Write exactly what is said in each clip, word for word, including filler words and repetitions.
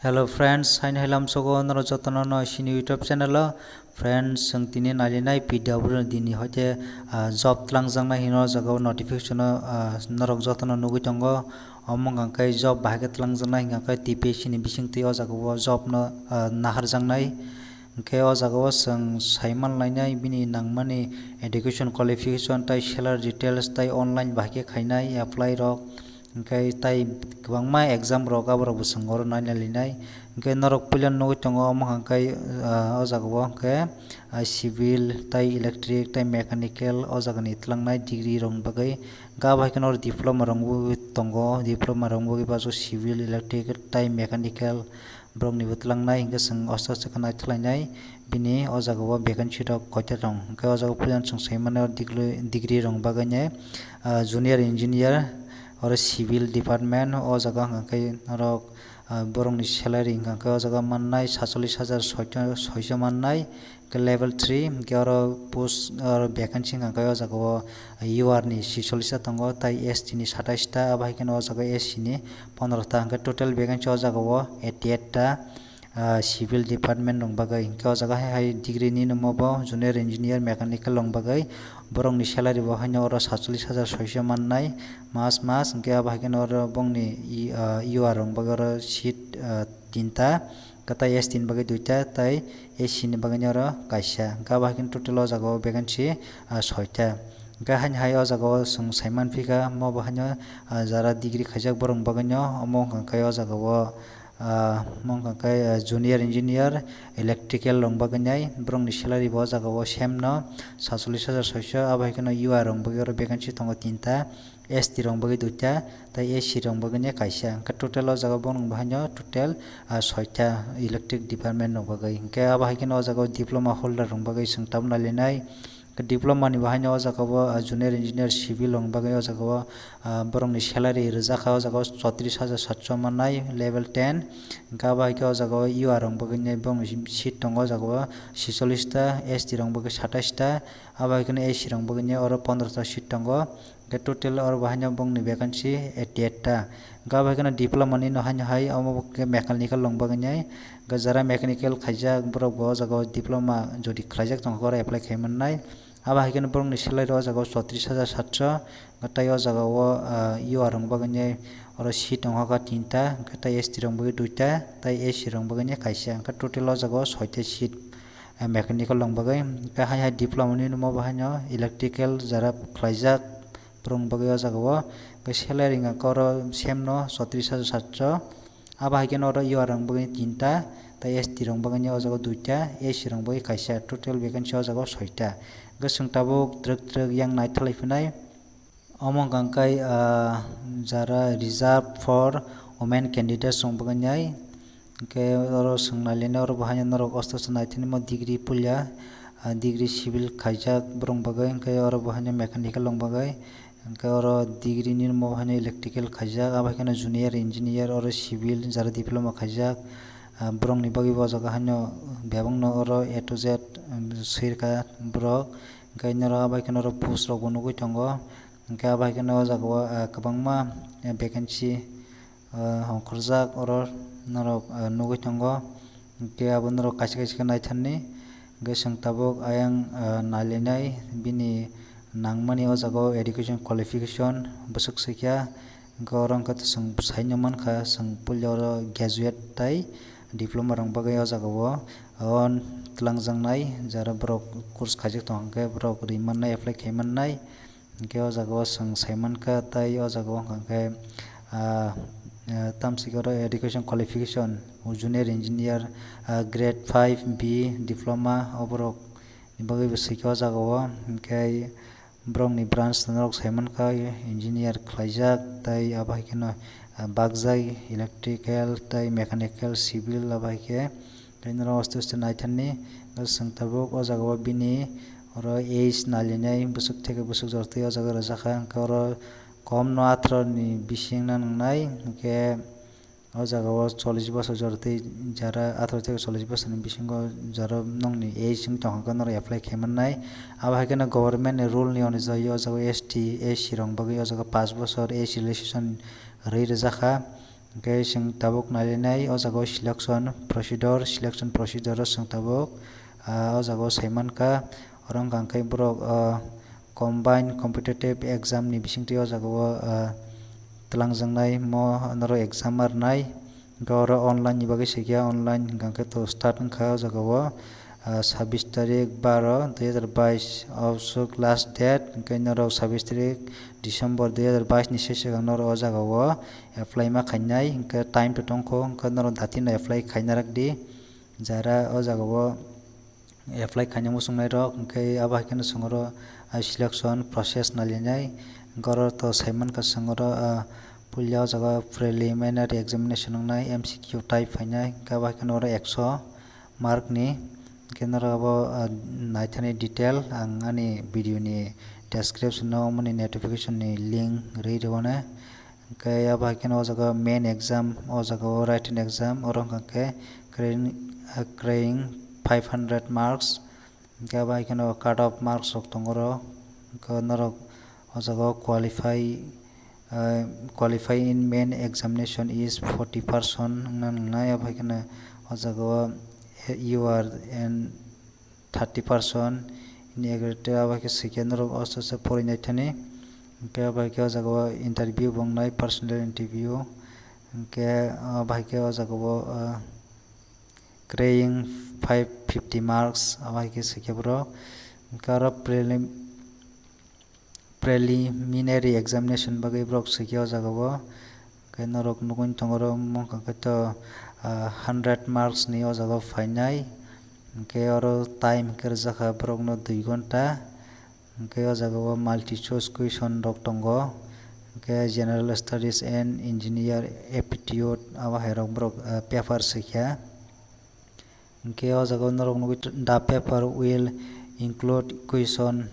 Hello friends, haino hai lamsogo norok jotono no sini YouTube channel o. Friends, chwng tini nailinai P W D ni hoite, ah, job twlangjaknai hino o jaga o notification o, ah, norok jotono nugui tongo. Omo hwnkha khe job bahai khe twlangjaknai hwnkha khe T P S C ni bisingtwi o jaga o job no, ah, naharjaknai. Hwnkhe o jaga o chwng saiman lainai bini nangmani education qualification tei salary details tei online bahai khe khainai apply rok. Hwnkhe tai kwbangma exam rok aborok bo chwng oro naina linai. Hwnkhe norok puila nugui tongo omo hwnkha khe, ah, o jaga o hwnkhe, ah, civil tei electric tei mechanical o jaga ni twlangnai degree rok ni bagwi. Hwnkhe abo hai kheno oro diploma rok bo tongo, diploma rok ni bagwi baso civil, electric tei mechanical borok ni bo twlangnai. Hwnkhe chwng osto osto khe naithoklainai. Bini o jaga o vacancy rok koita tong, hwnkhe o jaga o puila chwng sai mano degree, degree rok bagwi ni, ah, junior engineer, oro civil department, o jaga hwnkha khe norok, ah, borokni salary hwnkha khe o jaga mannai satchollish hajar soicho, soicho mannai, hwnkhe level three, hwnkhe oro post, oro vacancy hwnkha khe o jaga o U R ni chisollish ta tongo, tai S T ni satais ta, abo hai kheno o jaga S C ni pondro ta, hwnkhe total vacancy o jaga o eighty eight ta. Ah, civil department rok bagwi. Hwnkhe o jaga hai hai degree ni nungma bo junior engineer, mechanical rok bagwi. Borokni salary bo haino oro satchollish hajar soiso mannai mas mas. Hwnkhe abo hai kheno oro bongni i, ah, U R rok bagwi oro seat, ah, tinta, kwtai S T ni bagwi duita, tei S C ni bagwi oro kaisa. Hwnkhe abo hai kheno total o jaga o vacancy, ah, soita. Hwnkhe haino hai o jaga o chwng saiman phikha, omo bo haino, ah, jara degree khaijak borok bagwi no, omo wngkha khe o jaga o, ah, omo wngkha khe, ah, junior engineer, electrical rok bagwi nai, borokni salary bo o jaga o same no, satchollish hajar soiso, abo hai kheno U R rok bagwi oro vacancy tongo tinta, S T rok bagwi duita, tei S C rok bagwi nai kaisa. Hwnkhe total o jaga borok bo haino total, ah, soita electric department rok bagwi. Hwnkhe abo hai kheno o jaga o diploma holder rok bagwi chwng tabuk nailainai. Diploma ni bo haino o jaga o, ah, junior engineer civil rok bagwi o jaga o, ah, borokni salary rwjak kha o jaga o chottrish hajar satso mannai level ten. Hwnkhe abo hai khe o jaga o U R rok bagwi nai borokni seat tongo o jaga o chisollish ta, S T rok bagwi satais ta, abo hai kheno S C rok bagwi nai oro pondro ta seat tongo. Hwnkhe total oro bo haino bongni vacancy eighty eight ta. Hwnkhe abo hai kheno diploma ni no haino hai omo bo khe mechanical rok bagwi nai. Hwnkhe jara mechanical khaijak borok bo o jaga o diploma jodi khlaijak tongkha oro apply khai mannai. Abo hai kheno borokni salary o jaga o chottrish hajar satso, hwnkhe tai o jaga o, ah, U R rok bagwi nai oro seat wngkha kha tinta, hwnkhe tai S T rok bagwi duita, tai S C rok bagwi nai kaisa, hwnkhe total o jaga o soita seat, ah, mechanical rok bagwi. Hwnkhe hai hai diploma ni omo bo haino electrical jara khlaijak borok bagwi o jaga o, hwnkhe salary wngkha khe oro same no chottrish hajar satso. Abo hai kheno oro U R rok bagwi tinta, tei S T rok bagwi o jaga o duita, S C rok bagwi kaisa, total vacancy o jaga o soita. Hwnkhe chwng tabuk twrwk twrwk yang naithalai phinai. Omo hwnkha khe, ah, jara reserved for women candidates rok bagwi nai. Hwnkhe oro chwng nailainai oro bo haino norok osto osto naithani mo degree puila, ah, degree civil khaijak borok bagwi, hwnkhe oro bo haino mechanical rok bagwi. Hwnkhe oro degree ni omo haino electrical khaijak, abo hai kheno junior engineer, oro civil jara diploma khaijak, ah, borokni bagwi bo o jaga haino bebakno oro A to Z, um, swirkha borok. Hwnkhe norok abo hai kheno oro post rok bo nugui tongo. Hwnkhe abo hai kheno o jaga o, ah, kwbangma, ah, vacancy, ah, hongkhorjak oro norok, ah, nugui tongo. Hwnkhe abo norok kaisa kaisa khe naitharni. Hwnkhe chwng tabuk ayang, ah, nailainai bini nangmani o jaga o education qualification bwswk swikha. Hwnkhe oro wngkha chwng saino mankha, chwng puila oro graduate tei diploma rok bagwi o jaga o, o twlangjaknai, jara borok course khaijak tongkha hwnkhe borok ri mannai, apply khai mannai. Hwnkhe o jaga o chwng sai mankha, tei o jaga o wngkha khe, ah, ah, tamsik oro education qualification, junior engineer, ah, grade five B diploma, o borok ni bagwi bo swikha o jaga o. Hwnkhe borokni branch norok sai mankha, engineer khlaijak, tei abo hai kheno, ah, bakjak electrical tei mechanical, civil, abo hai khe. Tei norok aste aste naitharni, chwng tabuk o jaga o bini oro age nailainai bwswk theke bwswk jora twi o jaga rwjak kha, hwnkhe oro kom no atharo ni bising no nwngnai, hwnkhe o jaga o chollish bosor jora twi jara atharo theke chollish bosor ni bisingo jara nokni age wng tongkha khe norok apply khai mannai. Abo hai kheno government ni rule ni onujai o jaga o S T, S C rok bagwi o jaga o paanch bosor age relaxation rwi rwjak kha. Hwnkhe chwng tabuk nailainai o jaga o selection procedure, selection procedure o chwng tabuk, ah, o jaga o saimankha, oro wngkha hwnkhe borok, ah, combined competitive exam ni bisingtwi o jaga o, ah, twlangjaknai mo norok exam ma rwnai. Hwnkhe oro online ni bagwi swikia, online hwnkha hwnkhe to start wngkha o jaga o, ah, sabbish tarik baro dui hazar bais o swk last date, hwnkhe norok sabbish tarik December dui hazar bais ni se swkang norok o jaga o apply ma khainai, hwnkhe time to tongkho, hwnkhe norok dati no apply khaina rwk di, jara o jaga o apply khaina muchungnai rok, hwnkhe abo hai kheno chwng oro, ah, selection process nailainai, hwnkhe oro to saimankha chwng oro, ah, puila o jaga o preliminary examination wngnai, M C Q type phainai, hwnkhe abo hai kheno oro ekso mark ni. Hwnkhe norok abo, ah, naithani detail ang ani video ni description o omoni notification ni link rwi rwmani. Hwnkhe abo hai kheno o jaga main exam, o jaga o written exam, oro hwnkha khe crane, ah, crane five hundred marks. Hwnkhe abo hai kheno cut off marks rok tongo oro. Hwnkhe norok o jaga o qualify, ah, qualify in main examination is forty percent wngna nangnai. Abo hai kheno o jaga o, eh, U R and thirty percent in aggregate, abo hai khe swikia norok osto se porinaithani. Hwnkhe abo hai khe o jaga o interview bo wngnai, personal interview. Hwnkhe abo hai khe o jaga o, ah, crane five fifty marks, abo hai khe swikia borok. Hwnkhe oro prelim-, preliminary examination bagwi borok swikia o jaga o. Hwnkhe norok nugwi tongo oro wngkha khe to, ah, hundred marks ni o jaga o phainai. Hwnkhe oro time hwnkhe rwjakha borokno dui ghonta. Hwnkhe o jaga o multi choice question rok tongo. Hwnkhe general studies and engineer aptitude abo hai rok borok, ah, paper swikia. Hwnkhe o jaga o norok nugwi, the paper will include question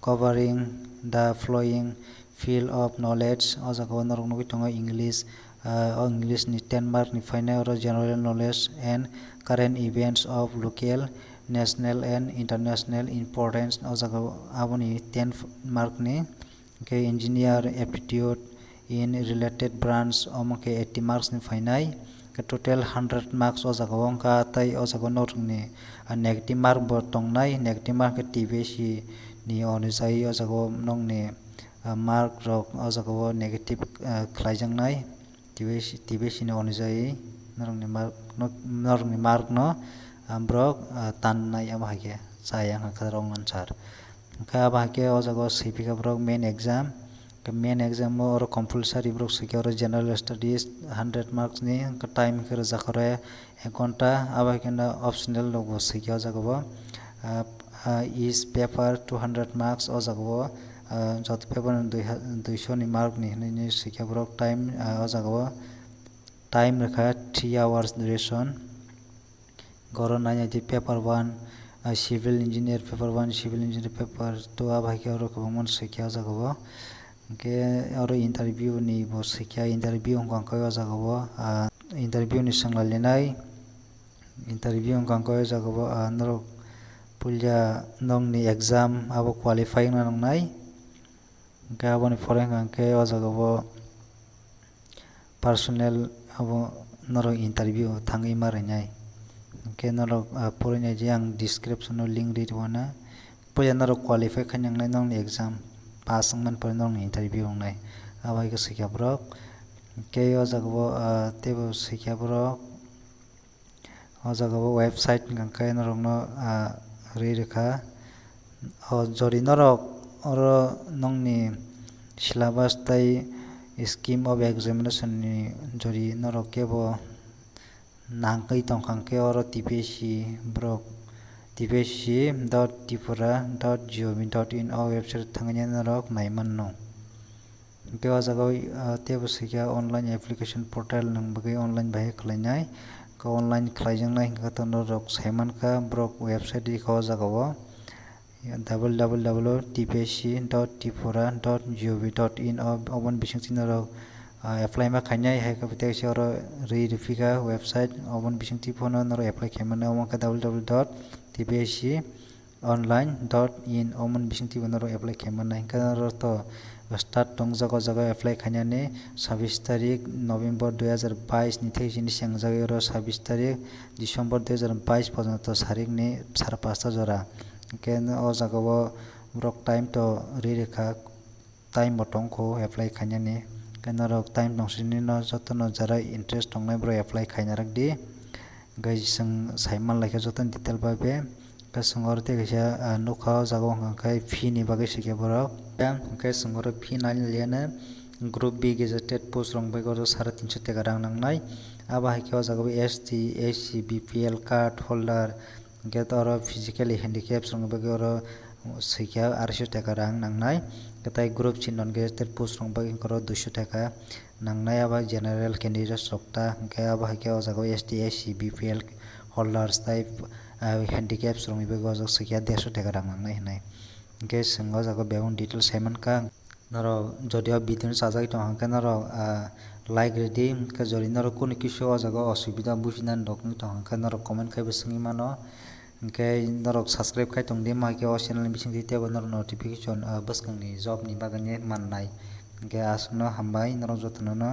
covering the following field of knowledge. O jaga o norok nugwi tongo English, ah, o English ni ten mark ni phainai, oro general knowledge and current events of local, national and international importance. O jaga o aboni ten mark ni. Hwnkhe engineer aptitude in related branch, omo khe eighty marks ni phainai. Hwnkhe total hundred marks o jaga o wngkha, tei o jaga o norokni, ah, negative mark bo tongnai, negative mark khe T P S C ni onujai o jaga o nokni, ah, mark rok o jaga o negative, ah, khlaijaknai. T P S C, T P S C ni onujai norokni mark no, norokni mark no, ah, borok, ah, tannai, abo hai khe chaya wngkha rok answer. Hwnkhe abo hai khe o jaga o swi phikha borok main exam. Main exam o oro compulsory borok swi khe oro general studies hundred marks ni, hwnkhe time khe rwjakha oro ek ghonta, abo hai kheno optional rok bo swi khe o jaga o, ah, ah, is paper two hundred marks o jaga o, ah, joto paper no dui ha-, duiso ni mark ni hinwi swi khe borok time, ah, o jaga o time rwkha three hours duration. Goro nainai di paper one, ah, civil engineer paper one, civil engineer paper two, abo hai khe oro kwbangma no swi khe o jaga o. Hwnkhe oro interview ni bo swi khe, interview wngkha khe o jaga o, ah, interview ni swng lai linai, interview wngkha khe o jaga o, ah, norok puila nokni exam abo qualify wngna nangnai. Hwnkhe aboni pore hwnkha khe o jaga o personal abo norok interview thangwi ma rwnai. Hwnkhe norok, ah, porinai je ang description o link ri rwna. Puila norok qualify khaina nangnai nokni exam pass wngmani pore nokni interview wngnai. Abo hai khe swikha borok. Hwnkhe o jaga o, ah, teibo swikha borok. O jaga o website hwnkha khe norokno, ah, rwi rwkha. O jori norok oro nokni syllabus tei scheme of examination ni jori norok kebo nangwi tongkha khe oro T P S C borok T P S C dot tripura dot gov dot in o website thangwi norok nai mano. Hwnkhe o jaga o, ah, teibo swikha online application portal nwng bagwi online bai khlainai. Hwnkhe online khlaijaknai hwnkhe to norok saimankha borok website rikha o jaga o, W W W dot T P S C dot tripura dot gov dot in o, oboni bisingtwi norok, ah, apply ma khainai, hai khe tei se oro rwi rwphikha website, oboni bisingtwi phano norok apply khaimano, omo khe W W W dot T P S C online dot in omon bising twibo norok apply khaimannai. Hwnkhe norok to start tongjago, o jaga apply khainani sabis tarik November dui hazar bais ni thai sini sengjago, oro sabis tarik December dui hazar bais porjonto sarikni sara pasta jora. Hwnkhe o jaga o borok time to ri rikha, time bo tongkho apply khainani. Hwnkhe norok time tongsini no jotono jara interest tongnai borok apply khaina rwkdi. Hwnkhe chwng saimanlaikha jotono detail bai be. Hwnkhe chwng oro tei kaisa, ah, nukha o jaga o hwnka khe fee ni bagwi swikha borok. Hwnkhe chwng oro fee nai liya no group B gazetted post rok bai oro sare tinso taka rang nangnai. Abo hai khe o jaga o S T, S C, B P L card holder, hwnkhe oro physically handicaps rokni bagwi oro swikha arsho taka rang nangnai. Hwnkhe tai group C non gazetted post rok bagwi hwnkhe oro duiso taka nangnai. Abo general candidates rok ta, hwnkhe abo hai khe o jaga o S T, S C, B P L holders tai, ah, handicaps rokni bagwi o jaga swikha dersho taka rang nangnai hinwi. Hwnkhe chwng o jaga o bebak details sai mankha. Norok jodi o video no chajagwi tong hwnkhe norok, ah, like rwdi, hwnkhe jodi norok kunu kisa o jaga o osubida bujinani rok wngwi tong hwnkhe norok comment khaibo swngwi mano. Hwnkhe norok subscribe khai tongdi, ma khe o channel ni bisingtwi teibo norok notification, ah, bwskangni job ni bagwi mannai. Hwnkhe aswkno hambai norok jotono no.